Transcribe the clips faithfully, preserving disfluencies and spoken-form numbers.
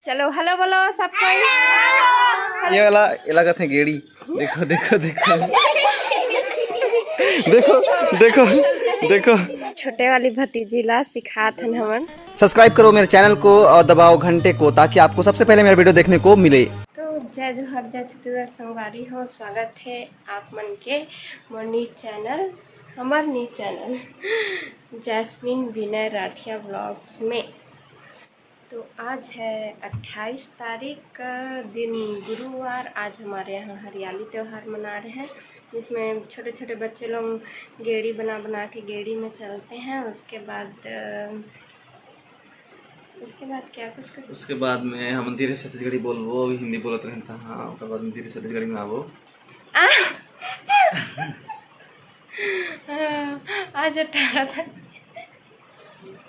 चलो हेलो बोलो सब कोई। ये वाला इलाका थे गेड़ी। देखो, देखो, देखो। देखो, देखो, देखो। छोटे वाली भतीजी ला सिखात हन हमन। सब्सक्राइब करो मेरे चैनल को और दबाओ घंटे को, ताकि आपको सबसे पहले मेरा वीडियो देखने को मिले। तो जय जोहार, जय छत्तीसगढ़ संगवारी हो, स्वागत है आप मन के मोर न्यूज चैनल, हमार न्यूज चैनल जैस्मिन विनय राठिया व्लॉग्स में। तो आज है अट्ठाईस तारीख का दिन, गुरुवार। आज हमारे यहाँ हरियाली त्यौहार मना रहे हैं, जिसमें छोटे छोटे बच्चे लोग गेड़ी बना बना के गेड़ी में चलते हैं। उसके बाद अ, उसके बाद क्या कुछ कर उसके बाद में हम धीरे छत्तीसगढ़ी बोलबो, अभी हिंदी बोलत रहन था। हाँ, ओकर बाद में धीरे छत्तीसगढ़ी में आबो। आ! आज अठारह था।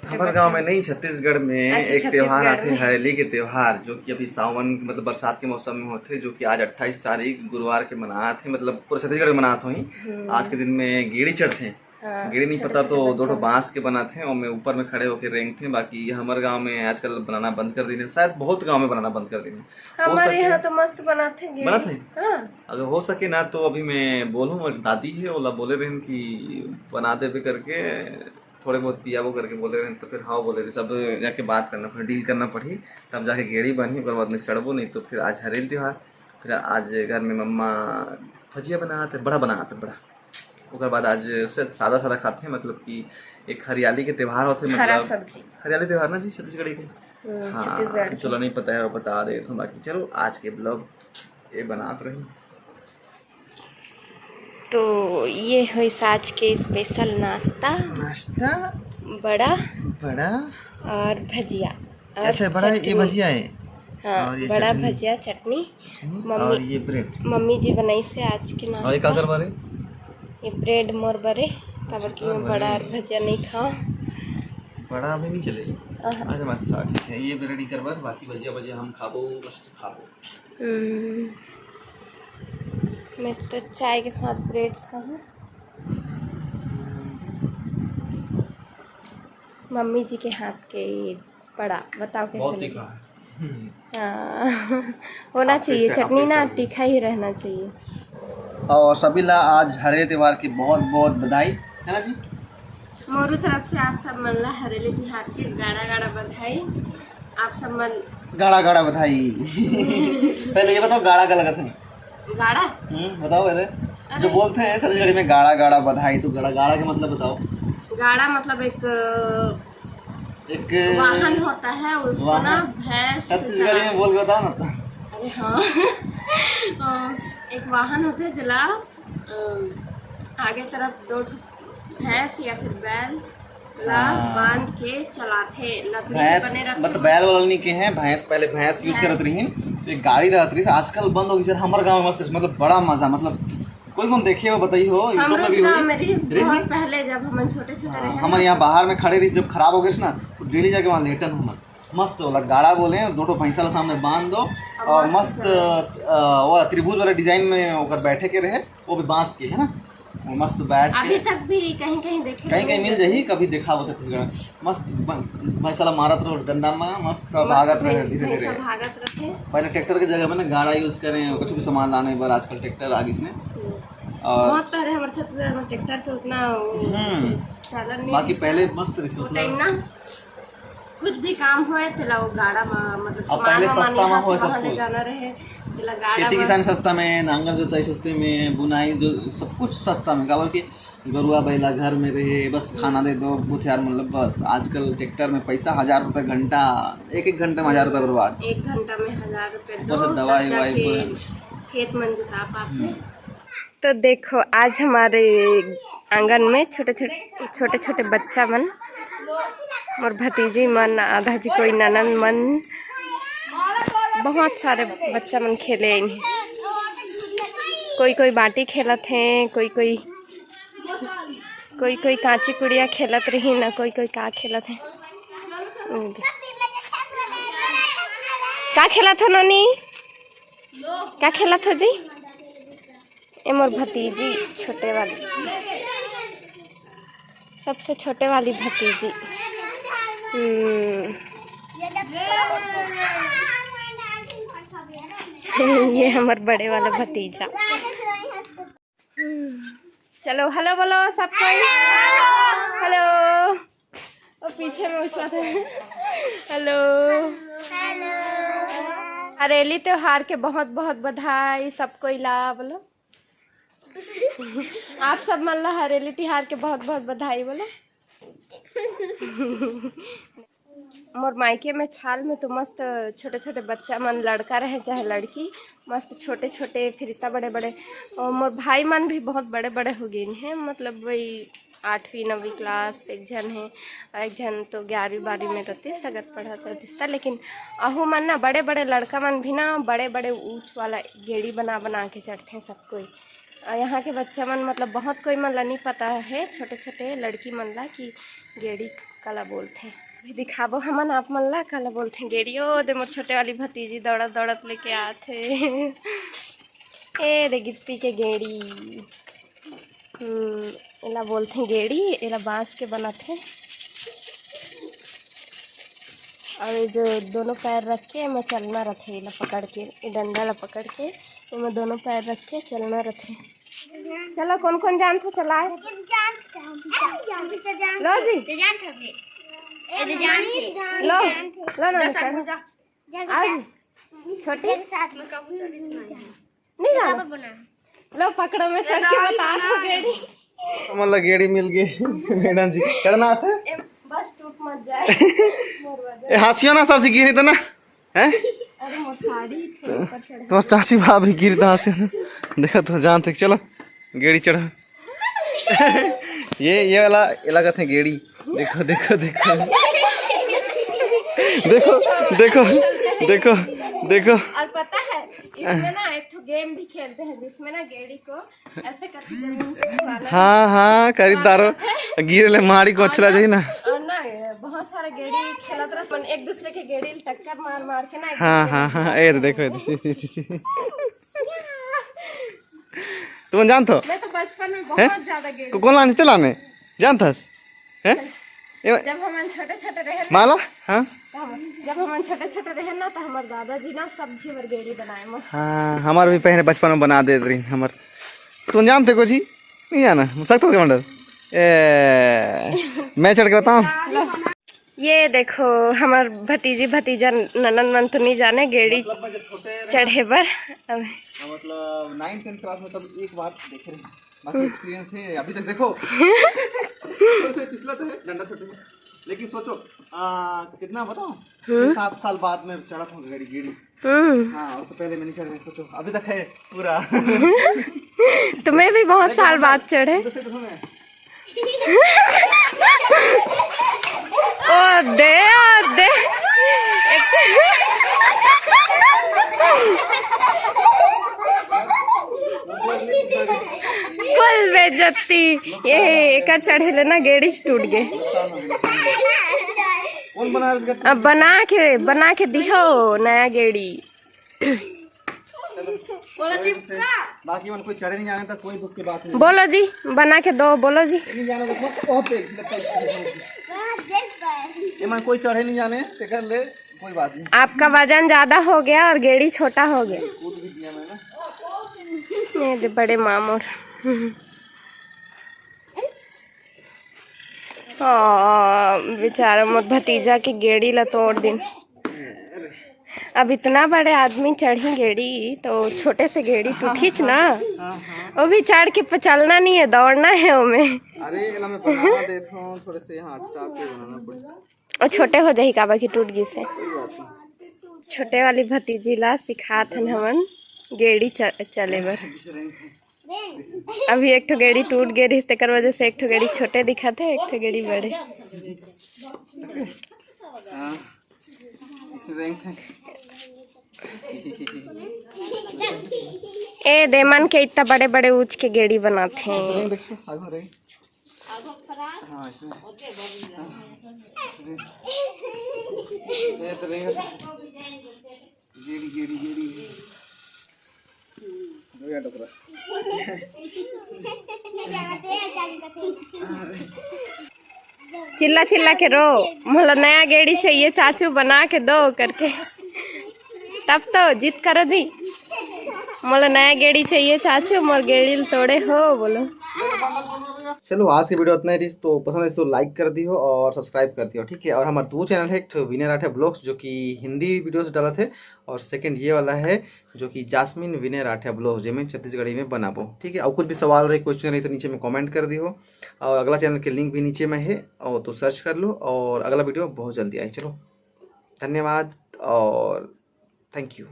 हमारे गांव में नहीं, छत्तीसगढ़ में अच्छा, एक त्यौहार छत्तीसगढ़ आते, में। हरेली के त्यौहार, जो कि अभी सावन, मतलब बरसात के मौसम में होते, जो कि आज अट्ठाईस तारीख गुरुवार के मनात है, मतलब पूरे छत्तीसगढ़ में मनात होही। हम्म। आज के दिन में गेड़ी चढ़ते हैं। हाँ, गेड़ी नहीं छोटे पता छोटे तो दो ठो बच्चा। बांस के बनाते हैं और मैं ऊपर में खड़े होकर रेंगते हैं। बाकी हमारे गांव में आजकल बनाना बंद कर देने, शायद बहुत गांव में बनाना बंद कर देने। हो हमारे सके यहाँ तो मस्त बनाते हैं गेड़ी। बनाते हैं? हाँ। अगर हो सके ना तो अभी मैं बोलूँ, एक दादी है, ओला बोले रहन कि बना देबे करके, थोड़े बहुत पियाबो करके बोले रहन, तो फिर हाँ बोले रहे, सब जाके बात करना पड़ी, डील करना पड़ी, तब जाके गेड़ी बनही, ओकर बाद में चढ़बो, नहीं तो फिर आज हरेली त्यौहार, फिर आज घर में मम्मा भजिया बनात है, बड़ा बनात है, बड़ा। ओकर बाद आज से सादा सादा खाते हैं, मतलब कि एक हरियाली के त्यौहार होते, हरा मतलब सब्जी। हरियाली त्यौहार ना जी, छत्तीसगढ़ी के। हम्म, हाँ, छत्तीसगढ़ के। चलो नहीं पता है, वो बता दे तो। बाकी चलो, आज के ब्लॉग ये बनात रही। तो ये होइस आज के स्पेशल नाश्ता। नाश्ता? बड़ा। बड़ा? और भजिया। और अच्छा, बड़ा ये चटनी। भजिया है? हाँ, और ये बड़ा चटनी। भजिया, चटनी। चटनी मम्मी, और ये ब्रेड। मम्मी जी बनाइस हे आज के नाश्ता। और ये काकर बारे? ये ब्रेड मोर बरे, काबर कि मैं बड़ा और भजिया नहीं खाओ। बड़ा अभी नहीं चलेगा। अहा। अच्छा, मत खा, ठीक है। ये ब्रेड इकर बर, बाकी भजिया, भजिया हम खाबो, मस्त खाबो। हम्म। मैं तो चाय के साथ ब्रेड खाहूँ। मम्मी जी के हाथ के ये बड़ा, बताओ कैसे बहुत लगे? तीखा है। हम्म। हाँ। होना आप चाहिए, तीखा, आप चटनी ना तीखा ही। तीखा ही रहना चाहिए। और सभी ला आज हरेली त्यौहार की बहुत बहुत बधाई, है ना जी? मोरू तरफ से आप सब मन ला हरेली तिहार के गाड़ा गाड़ा बधाई। आप सब मन गाड़ा गाड़ा बधाई। पहले ये बताओ, गाड़ा का लगत है? गाड़ा? हम्म, बताओ पहले। अरे। जो बोलते हैं छत्तीसगढ़ी में गाड़ा गाड़ा बधाई, तो गाड़ा, गाड़ा का मतलब बताओ। गाड़ा मतलब एक, एक वाहन होता है, उसको वाहन। ना भैंस से छत्तीसगढ़ी चला- में बोल के बताओ ना तो। अरे हाँ। अ, एक वाहन होता है, जला अ, आगे तरफ दो ठो भैंस या फिर बैल ला हाँ। बांध के चलाथे, लकड़ी के भैंस, बने रथे। मतलब बैल वाला नहीं के हैं, भैंस, पहले भैंस use भैंस। करत रहिन, तो एक गाड़ी रहत रहिस, आजकल बंद हो गई सर। हमारे गांव में मस्त, मतलब बड़ा मजा, मतलब कोई कौन देखे हो बताइए हो, YouTube हमरो में भी गांव हुई। में रहिस, रहिस बहुत नहीं? पहले जब हमन छोटे छोटे हाँ, रहे हमन ना। यहाँ बाहर में खड़े रहिस, जब खराब हो गए ना, तो डेली जाके वहाँ लेटन हमन। मस्त वाला गाड़ा बोले, दो ठो भैंसा ला सामने बांध दो अब और मस्त मस्त चले। अ, वो त्रिभुज वाला डिजाइन में ओकर बैठे के रहे, वो भी बांस के, है ना? वो मस्त बैठ के अभी तक भी कहीं कहीं देखे कहीं कहीं मिल जाही, कभी देखा हो छत्तीसगढ़ में। मस्त ब-, भैंसा ला मारत रहो डंडा में, मस्त मस्त भागत रहे भैं-, धीरे धीरे। भैंसा भागत रहे। पहले ट्रैक्टर के जगह में ना गाड़ा use करें, कुछ भी सामान लाने पर, आजकल ट्रैक्टर आ गई इसमें। हम्म। और बहुत पहले हमारे छत्तीसगढ़ में ट्रैक्टर के उतना वो हम्म। च-, चलन नहीं बाकी था। पहले मस्त रही वो उतना। टाइम ना कुछ भी काम होए, तेला वो गाड़ा में, मतलब, अब सामान पहले वामान सस्ता में यहाँ से होए सब वहाँ ले कुछ। जाना रहे, तेला गाड़ा खेती में। किसानी सस्ता में, नांगर जोताई सस्ते में, बुनाई जो सब कुछ सस्ता में, काबर कि गरुआ बैला घर में रहे, बस हम्म। खाना दे दो भूथियार, मतलब, बस। आजकल ट्रैक्टर में पैसा, हजार रुपये घंटा, एक एक घंटा में हजार रुपये बर्बाद। एक घंटा में हजार रुपये ऊपर से दो, दवाई तब ववाई जाके पूरा। खेत मन जोता पाथे। हम्म। तो देखो, आज हमारे आंगन में छोटे छोटे, छोटे छोटे बच्चा मन, मोर भतीजी मन, आधा जी कोई ननन मन, बहुत सारे बच्चा मन खेले आइन हे। कोई कोई बांटी खेलत हे, कोई कोई, कोई कोई कांची कुड़िया खेलत रही ना, कोई कोई का खेलत हे। का खेलत हो नोनी? का खेलत हो जी? ए मोर भतीजी, छोटे वाली, सबसे छोटे वाली भतीजी। हम्म। ये हमर बड़े वाला भतीजा। चलो हेलो बोलो सबको। हेलो। और पीछे में उसका था। हेलो। हेलो। हरेली त्योहार के बहुत बहुत बधाई सबको। इला बोलो। आप सब मन ला हरेली तिहार के बहुत बहुत बधाई बोलो। मोर मायके में छाल में तो मस्त छोटे छोटे बच्चा मन, लड़का रहे चाहे लड़की, मस्त छोटे छोटे, फिर इतना बड़े बड़े। और मोर भाई मन भी बहुत बड़े बड़े हो गए हैं, मतलब वही आठवीं नवीं क्लास एक झन है, और एक झन तो ग्यारहवीं बारहवीं में रहते, सगत पढ़त रहते। लेकिन अहू मन ना, बड़े बड़े लड़का मन भी ना बड़े बड़े ऊंच वाला गेड़ी बना बना के चढ़ते हैं सब कोई। और यहाँ के बच्चा मन, मतलब बहुत कोई मन ला नहीं पता है, छोटे छोटे लड़की मन ला, कि गेड़ी काला बोलथे। अभी दिखाबो हमन आप मन ला काला बोलथे गेड़ी। ओ दे, मोर छोटे वाली भतीजी दौड़त दौड़त लेके आथे। ए दे गिप्पी के गेड़ी। हम्म, एला बोलथे गेड़ी, एला बांस के बनथे। और ये जो दोनों पैर रख के एमा चलना रथे, एला पकड़ के, ये डंडा ला पकड़ के एमा दोनों पैर रख के चलना रथे। चलो, कौन कौन जानथो, चलाए। लो जी। लो, लो ना, निकल। आओ जी। छोटी। नहीं जाना। लो, पकड़ो, मैं चढ़ के बताथो गेड़ी। हमन ला गेड़ी मिल गई। मैडम जी, चढ़ना आथे? बस टूट मत जाए। ए, हंसियो ना, सब जी गिरी तो ना। हैं? अरे, मोर साड़ी थे ऊपर चढ़े। तुम्हार चाची भाभी गिरी तो हंसियो ना। देखो तो जानते, चलो गेड़ी चढ़ो। ये, ये वाला इलाका थे गेड़ी। देखो, देखो, देखो। देखो, देखो, देखो, देखो। और पता है, इसमें ना एक ठो गेम भी खेलते हैं, जिसमें ना गेड़ी को ऐसे करके जमीन पे उड़ाना है। हाँ, हाँ, खरीदारो। गिरे ले मारी को और चला ना, जाए ना। और ना, ये बहुत सारा गेड़ी खेलत रहत, अपन एक दूसरे के गेड़ी टक्कर मार मार के ना, एक हाँ, दूसरे हाँ, के हाँ, ए, देखो, ए, देखो। तुम जानत हो? मैं तो बचपन में हैं? बहुत ज्यादा गेड़ी। को-, कौन लाने थे लाने? जानत हस? हैं? ए, जब हमन छोटे छोटे रहे ना, माला? हाँ? तो हम, जब हमन छोटे छोटे रहे ना, तो हमर दादाजी ना सब झी बर गेड़ी बनाए मस्त। हाँ, हमार भी पहले बचपन में बना देत रही हमर। तुम जानते को जी? नहीं जाना, सकता कमांडर। ए, मैं चढ़ के बताऊं? ये देखो, हमर भतीजी भतीजा ननन मन तो नहीं जाने गेड़ी मतलब मैं जब छोटे रहे चढ़े बर। अब हाँ, मतलब नाइन्थ टेंथ क्लास में तब एक बार देखे रहे, बाकी एक्सपीरियंस है अभी तक। देखो, थोड़े से फिसलत है, डंडा छोटे में, लेकिन सोचो, आ, कितना बताओ, हम्म। छह सात साल बाद में चढ़ा था गेड़ी गेड़ी। हम्म। हाँ, उससे पहले मैं नहीं चढ़ा, सोचो, अभी तक है पूरा। तुम्हें भी बहुत साल बाद चढ़े। ओ दे, ओ दे। फुल बेइज्जती। ये एकर चढ़े ले ना गेड़ी टूट गए। अब बना के, बना के दिहो नया गेड़ी। बोलो जी। बाकी मन कोई चढ़े नहीं जाने तो कोई दुख की बात नहीं। बोलो जी, बना के दो, बोलो जी। नहीं जाने तो बहुत, बहुत तेज लगता है। ये मन कोई चढ़े नहीं जाने, तेकर ले कोई बात नहीं। आपका वजन ज्यादा हो गया और गेड़ी छोटा हो गया। कूद भी दिया मैंने। ये दे बड़े मामूर। ओ, बेचारा मोर भतीजा के गेड़ी ला तोड़ दिन। अब इतना बड़े आदमी चढ़ी गेड़ी, तो छोटे से गेड़ी टूटीच ना। हाँ, हाँ। वो भी चढ़ के प-, चलना नहीं है, दौड़ना है ओमे। अरे, एला मैं बना देत हूँ, थोड़े से यहाँ अटका के बनाना पड़ेगा। और छोटे हो जाही, काबर कि टूट गिस हे। कोई बात नहीं। छोटे वाली भतीजी ला सिखात हन हमन गेड़ी च-, चले बर। अभी एक ठो गेड़ी टूट गे रहिस, तेकर वजह से एक ठो गेड़ी छोटे दिखत हे, एक ठो गेड़ी बड़े। हाँ। ए दे मन के इतना बड़े बड़े ऊंच के गेड़ी बनात हे। हाँ, इसमें। ये तो रहेगा। गेड़ी, गेड़ी, गेड़ी। दो या डोकरा। चिल्ला चिल्ला के रो, मोला नया गेड़ी चाहिए चाचू, बना के दो करके। तब तो जिद करो जी। मोला नया गेड़ी चाहिए चाचू, मोर गेड़ी ल तोड़े हो बोलो। चलो, आज की वीडियो इतना ही रही। तो पसंद है तो लाइक कर दियो और सब्सक्राइब कर दियो, ठीक है। और हमारे दो चैनल है, एक ठो विनय राठिया ब्लॉग्स जो कि हिंदी वीडियोस डालत है, और सेकंड ये वाला है जो कि जास्मिन विनय राठिया ब्लॉग्स, जेमे छत्तीसगढ़ी में बनाबो, ठीक है। और कुछ भी सवाल रही, क्वेश्चन रही तो नीचे में कमेंट कर दियो, और अगला चैनल के लिंक भी नीचे में है, और तो सर्च कर लो, और अगला वीडियो बहुत जल्दी आए। चलो, धन्यवाद और थैंक यू।